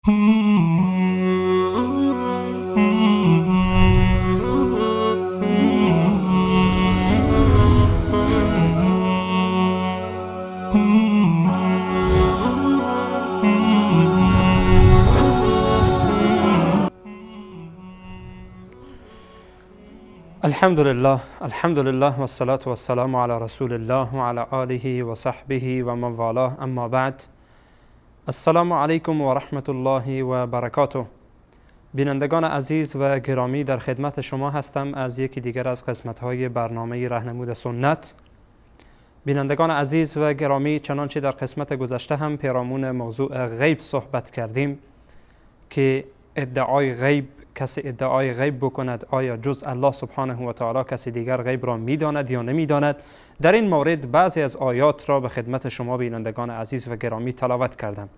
الحمد لله، الحمد لله والصلاة والسلام على رسول الله وعلى آله وصحبه ومن والاه، اما بعد. السلام علیکم و رحمت الله و برکاته. بینندگان عزیز و گرامی، در خدمت شما هستم از یکی دیگر از قسمت‌های برنامه رهنمود سنت. بینندگان عزیز و گرامی، چنانچه در قسمت گذشته هم پیرامون موضوع غیب صحبت کردیم که ادعای غیب، کسی ادعای غیب بکند آیا جز الله سبحانه و تعالی کسی دیگر غیب را میداند یا نمیداند؟ در این مورد بعضی از آیات را به خدمت شما بینندگان عزیز و گرامی تلاوت کردم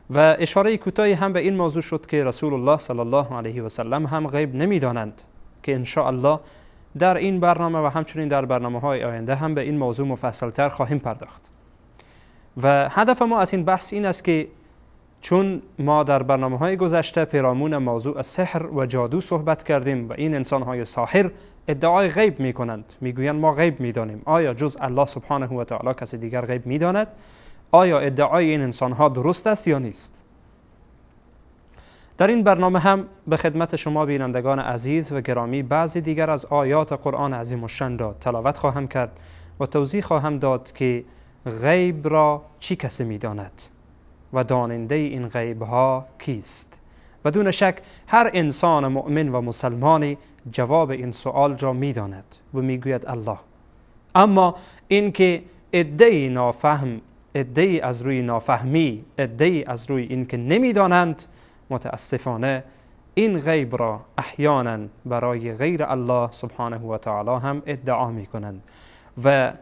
و اشاره کوتاهی هم به این موضوع شد که رسول الله صلی الله علیه و سلم هم غیب نمیدانند، که ان شاء الله در این برنامه و همچنین در برنامه های آینده هم به این موضوع مفصلتر خواهیم پرداخت. و هدف ما از این بحث این است که چون ما در برنامه های گذشته پیرامون موضوع سحر و جادو صحبت کردیم و این انسان های ساحر ادعای غیب می کنند، میگویند ما غیب می دانیم، آیا جز الله سبحانه و تعالی کسی دیگر غیب می داند؟ آیا ادعای این انسان ها درست است یا نیست؟ در این برنامه هم به خدمت شما بینندگان عزیز و گرامی بعضی دیگر از آیات قرآن عظیم الشان را تلاوت خواهم کرد و توضیح خواهم داد که غیب را چی کسی می داند و داننده این غیب ها کیست. بدون شک هر انسان مؤمن و مسلمانی جواب این سوال را می داند و می گوید الله. اما اینکه عده‌ای نافهم، عده‌ای از روی نافهمی، عده‌ای از روی اینکه نمی دانند، متاسفانه این غیب را احیانا برای غیر الله سبحانه و تعالی هم ادعا می کنند و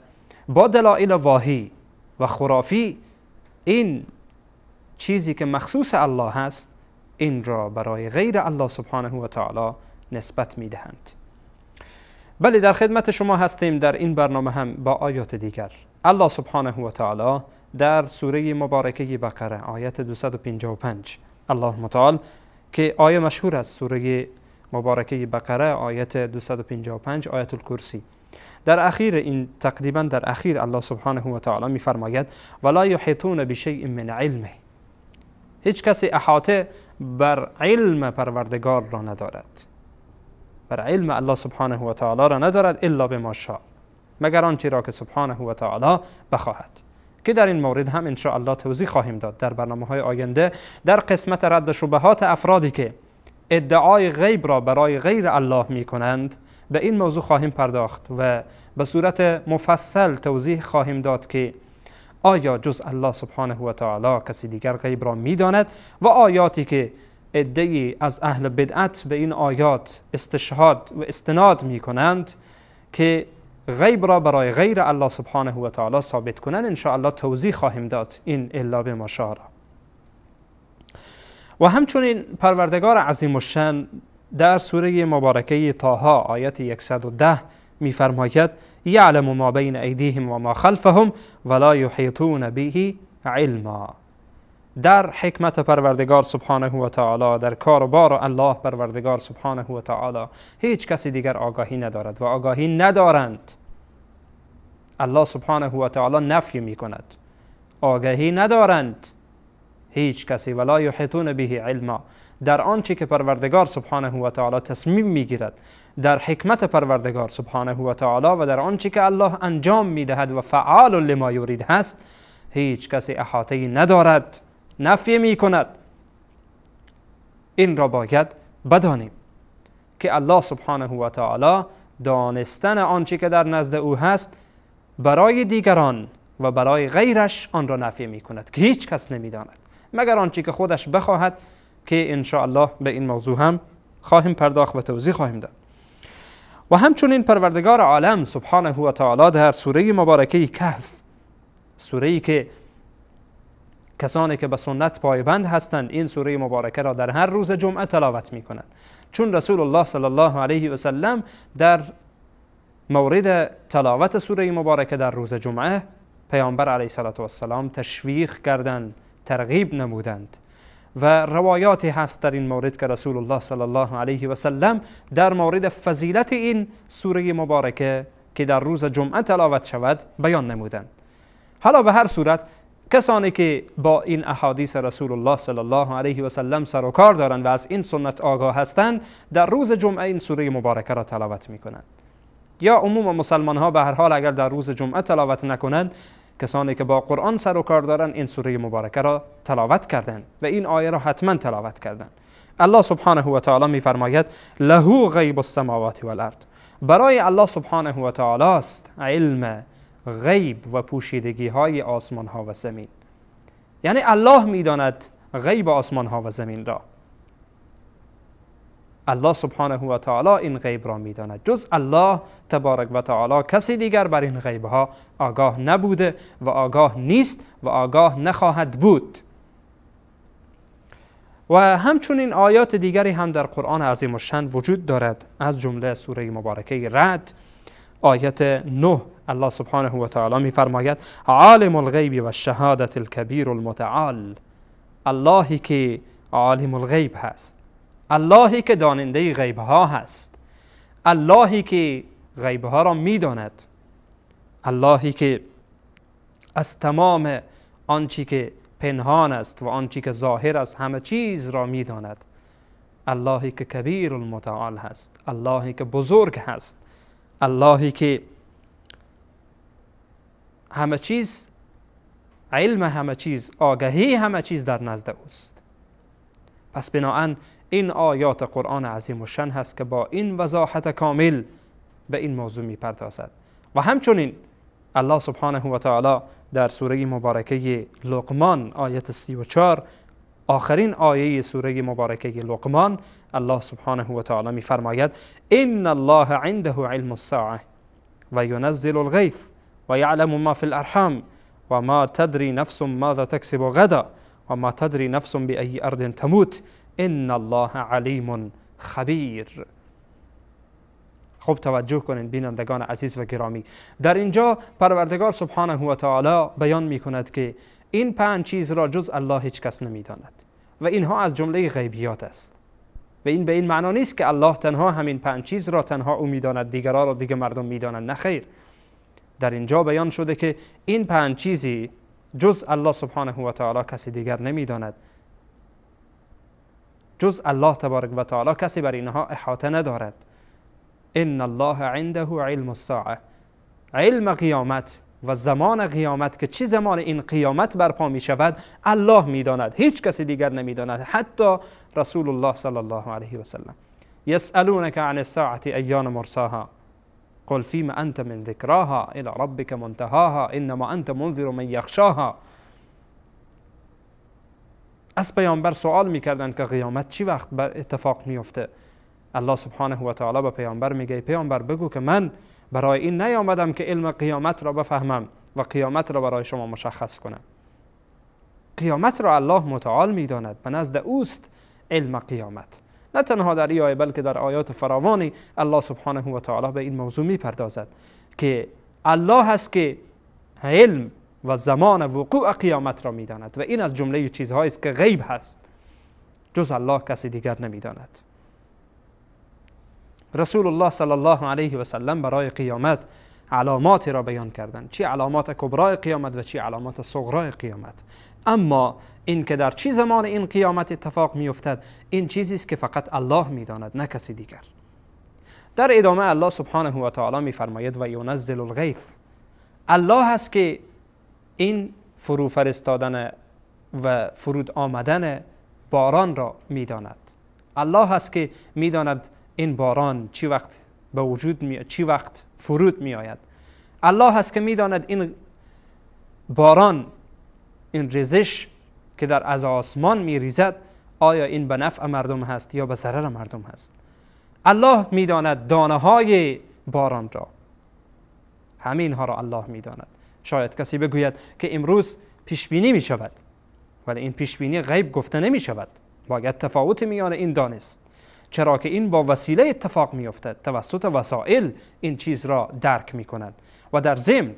با دلایل واهی و خرافی این چیزی که مخصوص الله هست این را برای غیر الله سبحانه و تعالی نسبت می دهند. بله، در خدمت شما هستیم در این برنامه هم با آیات دیگر. الله سبحانه و تعالی در سوره مبارکه بقره آیت 255، الله متعال که آیه مشهور است، سوره مبارکه بقره آیت 255 آیت الکرسی، در اخیر این تقریبا در اخیر الله سبحانه و تعالی می فرماید ولا یحیطون بشیء من علمه. هیچ کسی احاطه بر علم پروردگار را ندارد، بر علم الله سبحانه و تعالی را ندارد الا بما شاء، مگر آنچه را که سبحانه و تعالی بخواهد، که در این مورد هم ان شاء الله توضیح خواهیم داد در برنامه های آینده در قسمت رد شبهات افرادی که ادعای غیب را برای غیر الله می کنند. به این موضوع خواهیم پرداخت و به صورت مفصل توضیح خواهیم داد که آیا جز الله سبحانه و تعالی کسی دیگر غیب را می داند و آیاتی که عده‌ای از اهل بدعت به این آیات استشهاد و استناد می کنند که غیب را برای غیر الله سبحانه و تعالی ثابت کنند، ان شاء الله توضیح خواهیم داد این الا بما شاء را. و همچنین پروردگار عظیم الشان در سوره مبارکه طه آیت 110 می‌فرماید یعلم ما بین ایدیهم و ما خلفهم ولا یحیطون به علما. در حکمت پروردگار سبحانه و تعالی، در کار و بار الله پروردگار سبحانه و تعالی هیچ کسی دیگر آگاهی ندارد و آگاهی ندارند. الله سبحانه و تعالی نفی می کند، آگاهی ندارند هیچ کسی، ولا یحیطون به علما. در آنچه که پروردگار سبحانه و تعالی تصمیم میگیرد، در حکمت پروردگار سبحانه و تعالی و در آنچه که الله انجام میدهد و فعال لما یرید هست، هیچ کسی احاطه ندارد، نفی میکند. این را باید بدانیم که الله سبحانه و تعالی دانستن آنچه که در نزد او هست برای دیگران و برای غیرش آن را نفی میکند که هیچ کس نمیداند مگر آنچه که خودش بخواهد، که ان شاء الله به این موضوع هم خواهیم پرداخت و توضیح خواهیم داد. و همچنین پروردگار عالم سبحانه و تعالی در سوره مبارکه کهف، سوره‌ای که کسانی که به سنت پایبند هستند این سوره مبارکه را در هر روز جمعه تلاوت میکنند، چون رسول الله صلی الله علیه و سلم در مورد تلاوت سوره مبارکه در روز جمعه پیامبر علیه الصلاة والسلام تشویق کردند، ترغیب نمودند و روایاتی هست در این مورد که رسول الله صلی الله علیه و سلم در مورد فضیلت این سوره مبارکه که در روز جمعه تلاوت شود بیان نمودند. حالا به هر صورت کسانی که با این احادیث رسول الله صلی الله علیه و سلم سر و کار دارند و از این سنت آگاه هستند، در روز جمعه این سوره مبارکه را تلاوت میکنند. یا عموم مسلمان ها به هر حال اگر در روز جمعه تلاوت نکنند، کسانی که با قرآن سر و کار دارند این سوره مبارکه را تلاوت کردند و این آیه را حتما تلاوت کردند. الله سبحانه و تعالی میفرماید له غیب السماوات والارض، برای الله سبحانه و تعالی است علم غیب و پوشیدگی های آسمان ها و زمین. یعنی الله میداند غیب آسمان ها و زمین را. الله سبحانه و تعالی این غیب را میداند. جز الله تبارک و تعالی کسی دیگر بر این غیب ها آگاه نبوده و آگاه نیست و آگاه نخواهد بود. و همچنین آیات دیگری هم در قرآن عظیم الشان وجود دارد، از جمله سوره مبارکه رعد آیت 9 الله سبحانه و تعالی میفرماید عالم الغیب و الشهادت الکبیر المتعال. اللهی که عالم الغیب هست، اللهی که داننده غیب ها هست، اللهی که غیب ها را میداند، اللهی که از تمام آنچه که پنهان است و آنچه که ظاهر است همه چیز را میداند، اللهی که کبیر المتعال هست، اللهی که بزرگ هست، اللهی که همه چیز، علم همه چیز، آگاهی همه چیز در نزد اوست. پس بناهن این آیات قرآن عظیم الشان هست که با این وضاحت کامل به این موضوع میپردازد. و همچنین الله سبحانه و تعالی در سوره مبارکه لقمان آیت 34، آخرین آیه سوره مبارکه لقمان، الله سبحانه و تعالی میفرماید ان الله عنده علم الساعه و ینزل الغیث و یعلم ما فی الارحام و ما تدری نفس ماذا تکسب غدا و ما تدری نفس بأی ارض تموت ان الله علیم خبیر. خب توجه کنین بینندگان عزیز و گرامی، در اینجا پروردگار سبحانه و تعالی بیان می کند که این 5 چیز را جز الله هیچ کس نمی داند و اینها از جمله غیبیات است. و این به این معنا نیست که الله تنها همین 5 چیز را تنها او می داند، دیگرها را دیگه مردم می دانند. نه خیر، در اینجا بیان شده که این 5 چیزی جز الله سبحانه و تعالی کسی دیگر نمی داند، جز الله تبارک و تعالی کسی بر اینها احاطه ندارد. ان الله عنده علم الساعه، علم قیامت و زمان قیامت که چه زمان این قیامت برپا می شود الله می داند، هیچ کسی دیگر نمی داند، حتی رسول الله صلی الله علیه و سلم. یسألونک عن الساعة ایان مرساها قل فيما انت من ذکراها الى ربک منتهاها انما انت منذر من یخشاها. از پیامبر سوال میکردند که قیامت چی وقت بر اتفاق میفته. الله سبحانه و تعالی به پیامبر میگه پیامبر بگو که من برای این نیامدم که علم قیامت را بفهمم و قیامت را برای شما مشخص کنم. قیامت را الله متعال میداند، به نزد اوست علم قیامت. نه تنها در این آیه بلکه در آیات فراوانی الله سبحانه و تعالی به این موضوع میپردازد که الله هست که علم و زمان وقوع قیامت را میداند و این از جمله چیزهایی است که غیب هست، جز الله کسی دیگر نمیداند. رسول الله صلی الله علیه و سلم برای قیامت علامات را بیان کردند، چی علامات کبرای قیامت و چی علامات صغرای قیامت. اما این که در چی زمان این قیامت اتفاق میافتد این چیزی است که فقط الله میداند، نه کسی دیگر. در ادامه الله سبحانه و تعالی میفرماید و ینزل الغیث. الله هست که این فرو فرستادن و فرود آمدن باران را میداند. الله هست که میداند این باران چی وقت به وجود می، چی وقت فرود می آید. الله هست که میداند این باران، این ریزش که در از آسمان می ریزد، آیا این به نفع مردم هست یا به ضرر مردم هست. الله میداند دانه های باران را، همین ها را الله میداند. شاید کسی بگوید که امروز پیش بینی می شود، ولی این پیش بینی غیب گفته نمی شود. باید تفاوت میان این دانست، چرا که این با وسیله اتفاق می افتد، توسط وسایل این چیز را درک می کنند. و در ضمن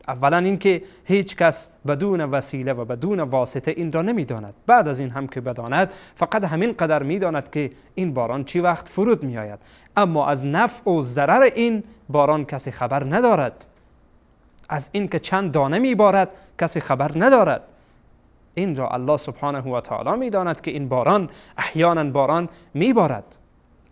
اولا اینکه هیچ کس بدون وسیله و بدون واسطه این را نمیداند. بعد از این هم که بداند فقط همین قدر میداند که این باران چی وقت فرود میآید، اما از نفع و ضرر این باران کسی خبر ندارد. از این که چند دانه میبارد کسی خبر ندارد. این را الله سبحانه و تعالی میداند که این باران احیانا باران میبارد،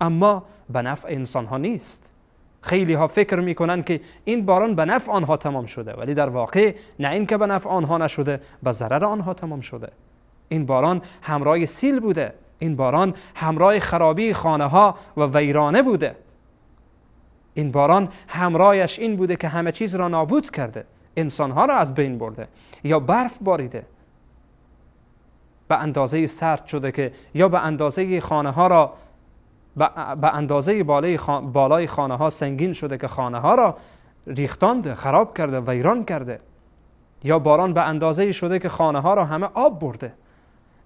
اما به نفع انسان ها نیست. خیلی ها فکر میکنن که این باران به نفع آنها تمام شده، ولی در واقع نه این که به نفع آنها نشده، به ضرر آنها تمام شده. این باران همراه سیل بوده، این باران همراه خرابی خانه ها و ویرانه بوده، این باران همراهش این بوده که همه چیز را نابود کرده، انسان ها را از بین برده، یا برف باریده به اندازه سرد شده که یا به اندازه خانه ها را به اندازه بالای خانه ها سنگین شده که خانه ها را ریختانده، خراب کرده، ویران کرده، یا باران به اندازه شده که خانه ها را همه آب برده.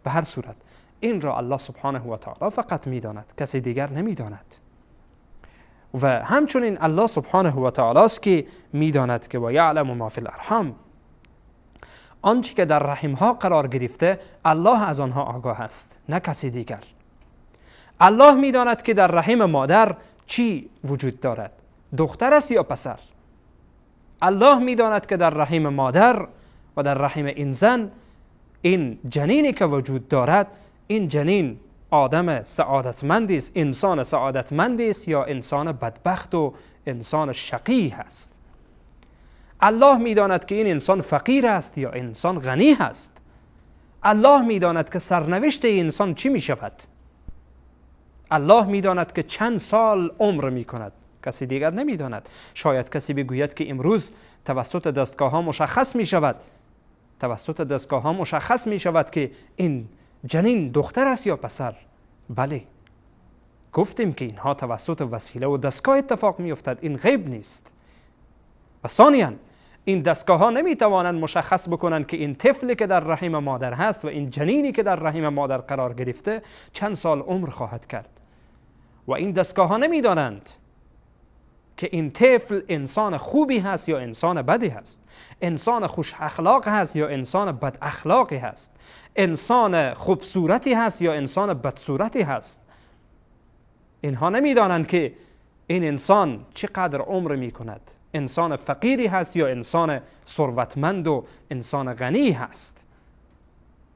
به هر صورت این را الله سبحانه و تعالی فقط میداند، کسی دیگر نمیداند. و همچنین الله سبحانه و تعالی است که میداند که و یعلم ما فی الارحام، آنچه که در رحم ها قرار گرفته الله از آنها آگاه است، نه کسی دیگر. الله میداند که در رحم مادر چی وجود دارد، دختر است یا پسر. الله میداند که در رحم مادر و در رحم این زن، این جنینی که وجود دارد، این جنین آدم سعادتمندی است، انسان سعادتمندی است یا انسان بدبخت و انسان شقی است. الله میداند که این انسان فقیر است یا انسان غنی است. الله میداند که سرنوشت انسان چی میشود. الله میداند که چند سال عمر میکند، کسی دیگر نمیداند. شاید کسی بگوید که امروز توسط دستگاه ها مشخص می شود، توسط دستگاه ها مشخص می شود که این جنین دختر است یا پسر. بله، گفتیم که اینها توسط وسیله و دستگاه اتفاق می افتد، این غیب نیست. و ثانیاً این دستگاه ها نمی توانند مشخص بکنند که این طفلی که در رحم مادر هست و این جنینی که در رحم مادر قرار گرفته چند سال عمر خواهد کرد. و این دستگاه ها نمی دانند که این طفل انسان خوبی هست یا انسان بدی هست، انسان خوش اخلاق هست یا انسان بد اخلاقی هست، انسان خوب صورتی هست یا انسان بد صورتی هست. اینها نمی دانند که این انسان چقدر عمر می کند، انسان فقیری هست یا انسان ثروتمند و انسان غنی هست.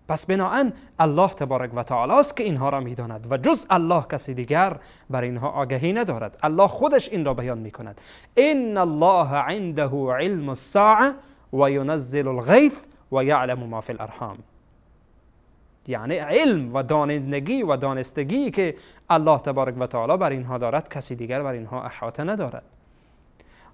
پس بناهن الله تبارک و تعالی است که اینها را میداند و جز الله کسی دیگر بر اینها آگاهی ندارد. الله خودش این را بیان میکند: ان الله عنده علم الساعه و ینزل الغیث و یعلم ما فی الارحام. یعنی علم و دانندگی و دانستگی که الله تبارک و تعالی بر اینها دارد کسی دیگر بر اینها احاطه ندارد.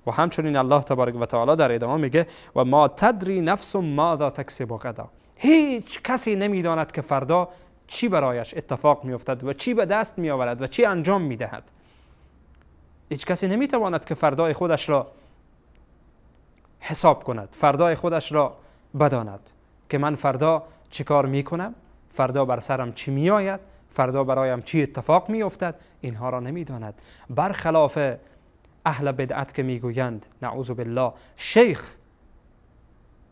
و همچنین الله تبارک و تعالی در ادامه میگه و ما تدری نفس ماذا تکسب غدا. هیچ کسی نمیداند که فردا چی برایش اتفاق میافتد و چی به دست میآورد و چی انجام میدهد. هیچ کسی نمیتواند که فردای خودش را حساب کند، فردای خودش را بداند که من فردا چی کار میکنم، فردا بر سرم چی میآید، فردا برایم چی اتفاق میافتد. اینها را نمیداند. برخلاف اهل بدعت که میگویند نعوذ بالله شیخ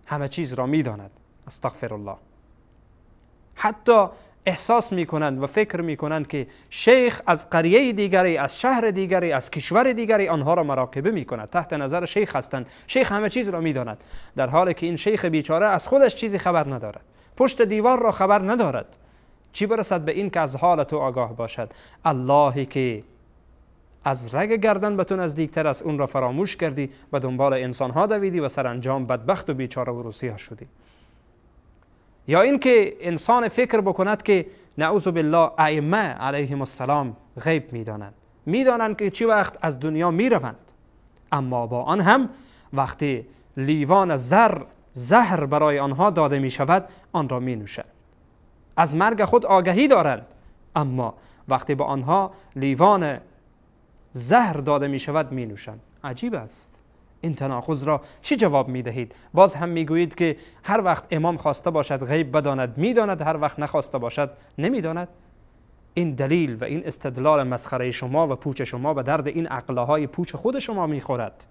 همه چیز را میداند، استغفر الله. حتی احساس میکنند و فکر میکنند که شیخ از قریه دیگری، از شهر دیگری، از کشور دیگری آنها را مراقبه میکند، تحت نظر شیخ هستند، شیخ همه چیز را میداند، در حالی که این شیخ بیچاره از خودش چیزی خبر ندارد، پشت دیوار را خبر ندارد، چی برسد به این که از حال تو آگاه باشد. اللهی که از رگ گردن به تو نزدیکتر است اون را فراموش کردی و دنبال انسانها دویدی و سرانجام بدبخت و بیچاره و روسیه شدی. یا اینکه انسان فکر بکند که نعوذ بالله ائمه علیهم السلام غیب میدانند، میدانند که چی وقت از دنیا میروند، اما با آن هم وقتی لیوان زهر برای آنها داده می شود آن را می نوشند. از مرگ خود آگهی دارند، اما وقتی به آنها لیوان زهر داده می شود می نوشند. عجیب است. این تناقض را چی جواب می دهید؟ باز هم می گویید که هر وقت امام خواسته باشد غیب بداند می داند، هر وقت نخواسته باشد نمی داند. این دلیل و این استدلال مسخره شما و پوچ شما به درد این عقلهای پوچ خود شما می خورد.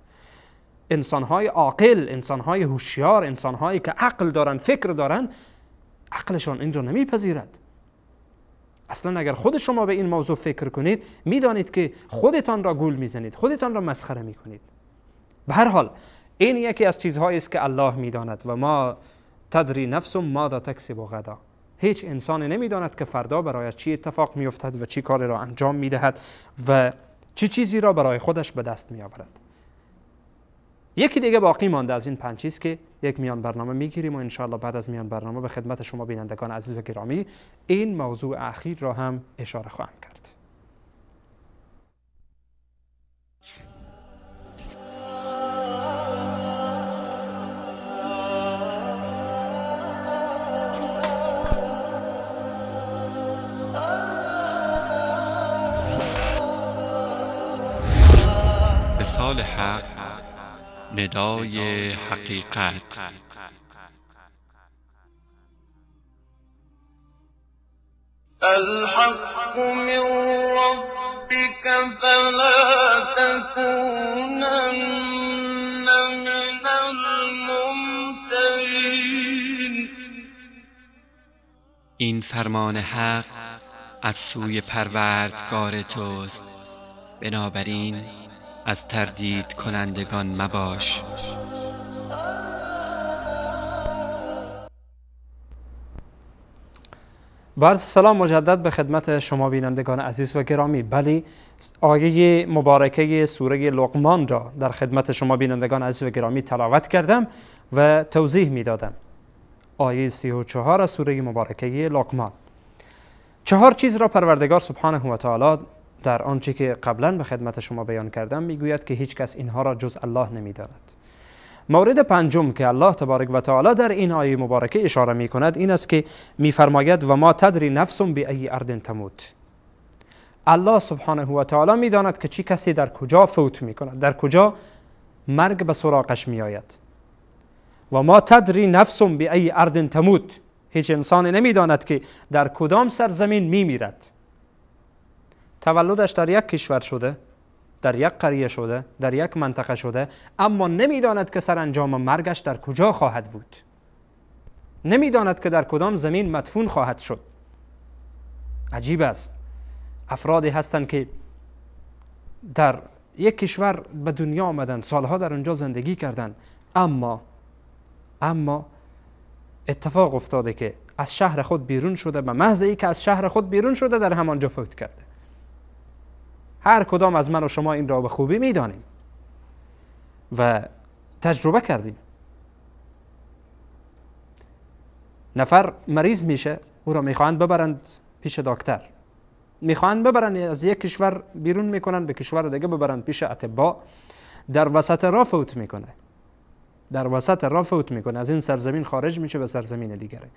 انسانهای عاقل، انسانهای هوشیار، انسانهایی که عقل دارن، فکر دارن، عقلشان این را نمیپذیرد. اصلا اگر خود شما به این موضوع فکر کنید میدانید که خودتان را گول میزنید، خودتان را مسخره میکنید. به هر حال این یکی از چیزهایی است که الله میداند. و ما تدری نفس ماذا تکسب غدا، هیچ انسانی نمیداند که فردا برای چی اتفاق میافتد و چی کاری را انجام میدهد و چه چیزی را برای خودش به دست میآورد. یکی دیگه باقی مانده از این 5 چیز که یک میان برنامه میگیریم و انشاءالله بعد از میان برنامه به خدمت شما بینندگان عزیز و گرامی این موضوع اخیر را هم اشاره خواهم کرد. وصال حق، ندای حقیقت. الحق من ربك فلا تكونن من الممترین. این فرمان حق از سوی پروردگار توست، بنابراین از تردید کنندگان مباش. با عرض سلام مجدد به خدمت شما بینندگان عزیز و گرامی. بله، آیه مبارکه سوره لقمان را در خدمت شما بینندگان عزیز و گرامی تلاوت کردم و توضیح میدادم. آیه 34 از سوره مبارکه لقمان. 4 چیز را پروردگار سبحانه و تعالی در آنچه که قبلا به خدمت شما بیان کردم میگوید که هیچ کس اینها را جز الله نمیداند. مورد پنجم که الله تبارک و تعالی در این آیه مبارکه اشاره می کند این است که میفرماید و ما تدری نفس بأی ارض تموت. الله سبحانه و تعالی میداند که چی کسی در کجا فوت می کند، در کجا مرگ به سراغش می آید. و ما تدری نفس بأی ارض تموت، هیچ انسانی نمیداند که در کدام سرزمین می میرد. تولدش در یک کشور شده، در یک قریه شده، در یک منطقه شده، اما نمیداند که سرانجام مرگش در کجا خواهد بود، نمیداند که در کدام زمین مدفون خواهد شد. عجیب است، افرادی هستند که در یک کشور به دنیا آمدند، سالها در اونجا زندگی کردند، اما اتفاق افتاده که از شهر خود بیرون شده، به محض ای که از شهر خود بیرون شده در همانجا فوت کرده. هر کدام از من و شما این را به خوبی میدانیم و تجربه کردیم. نفر مریض میشه، او را میخواهند ببرند پیش دکتر، میخواهند ببرند از یک کشور بیرون میکنند به کشور دیگه ببرند پیش اطبا، در وسط راه فوت میکنه، در وسط راه فوت میکنه، از این سرزمین خارج میشه به سرزمین دیگره.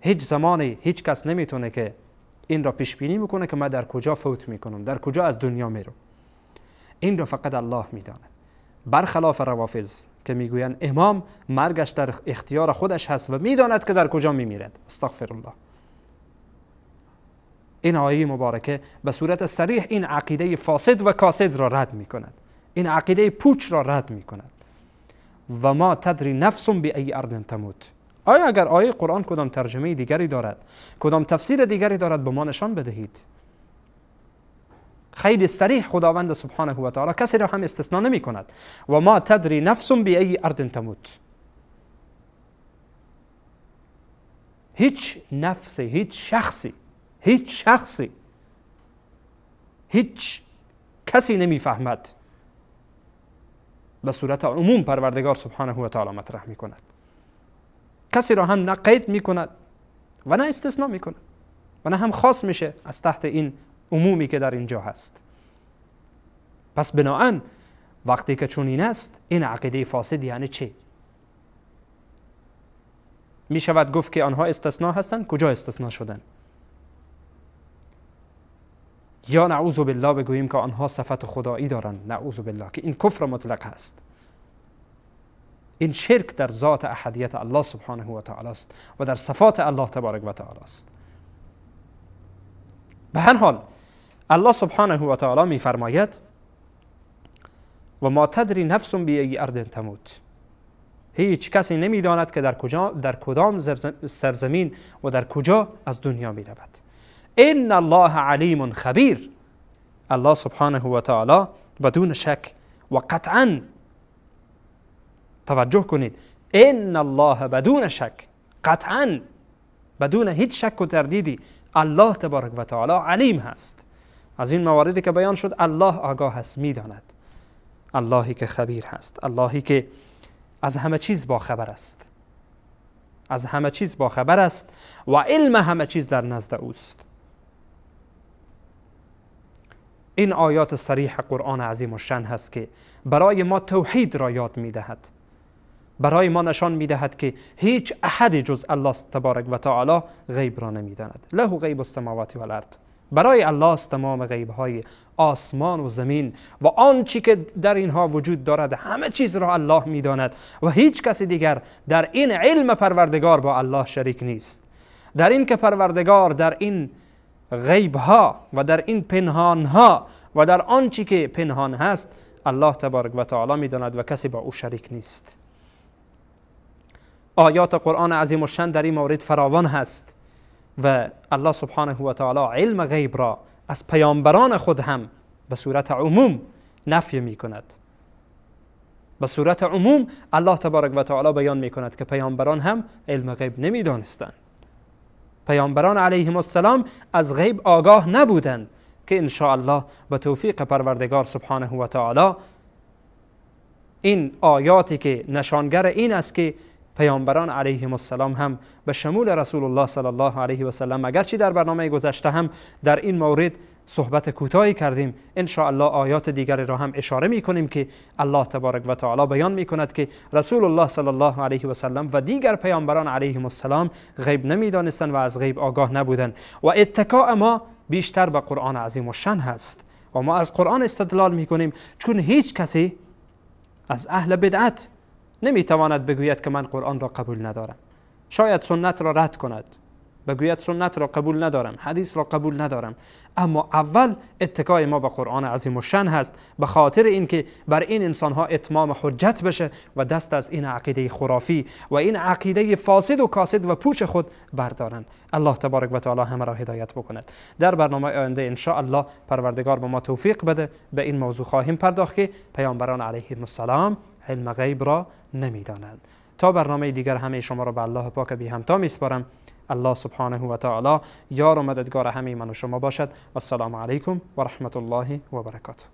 هیچ زمانی هیچ کس نمیتونه که این را پیش بینی میکنه که من در کجا فوت میکنم، در کجا از دنیا میرم. این را فقط الله میدانه. برخلاف روافض که میگویند امام مرگش در اختیار خودش هست و میداند که در کجا میمیرد. استغفر الله. این آیه مبارکه به صورت صریح این عقیده فاسد و کاسد را رد میکند، این عقیده پوچ را رد میکند. و ما تدری نفس بأی ارض تموت. آیا اگر آیه قرآن کدام ترجمه دیگری دارد، کدام تفسیر دیگری دارد، به ما نشان بدهید. خیلی صریح خداوند سبحانه و تعالی کسی را هم استثناء نمی کند. و ما تدری نفس بأی ارض تموت. هیچ نفسی، هیچ شخصی، هیچ شخصی، هیچ کسی نمیفهمد. به صورت عموم پروردگار سبحانه و تعالی مطرح می کند. کسی را هم نه قید می کند و نه استثناء می کند و نه هم خاص میشه از تحت این عمومی که در اینجا هست. پس بناهن وقتی که چنین است، این عقیده فاسد یعنی چی؟ می شود گفت که آنها استثناء هستند؟ کجا استثناء شدن؟ یا نعوذ بالله بگوییم که آنها صفت خدایی دارند، نعوذ بالله، که این کفر مطلق هست. این شرک در ذات احدیت الله سبحانه و تعالی است و در صفات الله تبارک و تعالی است. به هر حال الله سبحانه و تعالی میفرماید و ما تدری نفس بی ارض تموت. هیچ کسی نمیداند که در کدام سرزمین و در کجا از دنیا می رود. ان الله علیم خبیر. الله سبحانه و تعالی بدون شک و قطعا، توجه کنید، ان الله بدون شک، قطعا بدون هیچ شک و تردیدی الله تبارک و تعالی علیم هست. از این مواردی که بیان شد الله آگاه هست، میداند. اللهی که خبیر هست، اللهی که از همه چیز با خبر است، از همه چیز با خبر است و علم همه چیز در نزد اوست. این آیات صریح قرآن عظیم الشأن هست که برای ما توحید را یاد میدهد، برای ما نشان میدهد که هیچ احدی جز الله تبارک و تعالی غیب را نمیداند. له غیب السماوات والارض. برای الله است تمام غیب های آسمان و زمین و آنچه که در اینها وجود دارد، همه چیز را الله میداند و هیچ کسی دیگر در این علم پروردگار با الله شریک نیست. در این که پروردگار در این غیب ها و در این پنهان ها و در آنچه که پنهان هست الله تبارک و تعالی میداند و کسی با او شریک نیست. آیات قرآن عظیم الشأن در این مورد فراوان هست و الله سبحانه و تعالی علم غیب را از پیامبران خود هم به صورت عموم نفی می کند. به صورت عموم الله تبارک و تعالی بیان می کند که پیامبران هم علم غیب نمی دانستند. پیامبران علیهم السلام از غیب آگاه نبودند که ان شاء الله به توفیق پروردگار سبحانه و تعالی این آیاتی که نشانگر این است که پیامبران علیهم السلام هم به شمول رسول الله صلی الله علیه و سلم، اگرچه در برنامه گذشته هم در این مورد صحبت کوتاهی کردیم، ان شاء الله آیات دیگر را هم اشاره می کنیم که الله تبارک و تعالی بیان می کند که رسول الله صلی الله علیه و سلم و دیگر پیامبران علیهم السلام غیب نمی دانستند و از غیب آگاه نبودند و اتکاء ما بیشتر به قرآن عظیم الشأن هست و ما از قرآن استدلال می کنیم، چون هیچ کسی از اهل بدعت نمیتواند بگوید که من قرآن را قبول ندارم. شاید سنت را رد کند، بگوید سنت را قبول ندارم، حدیث را قبول ندارم، اما اول اتکای ما به قرآن عظیم الشأن هست، به خاطر اینکه بر این انسانها اتمام حجت بشه و دست از این عقیده خرافی و این عقیده فاسد و کاسد و پوچ خود بردارند. الله تبارک و تعالی همه را هدایت بکند. در برنامه آینده ان شاء الله پروردگار به ما توفیق بده به این موضوع خواهیم پرداخت که پیامبران علیهم السلام علم غیب را نمیدانند. تا برنامه دیگر همه شما را به الله پاک بی همتا میسپارم. الله سبحانه و تعالی یار و مددگار همه من و شما باشد. السلام علیکم و رحمت الله و برکاته.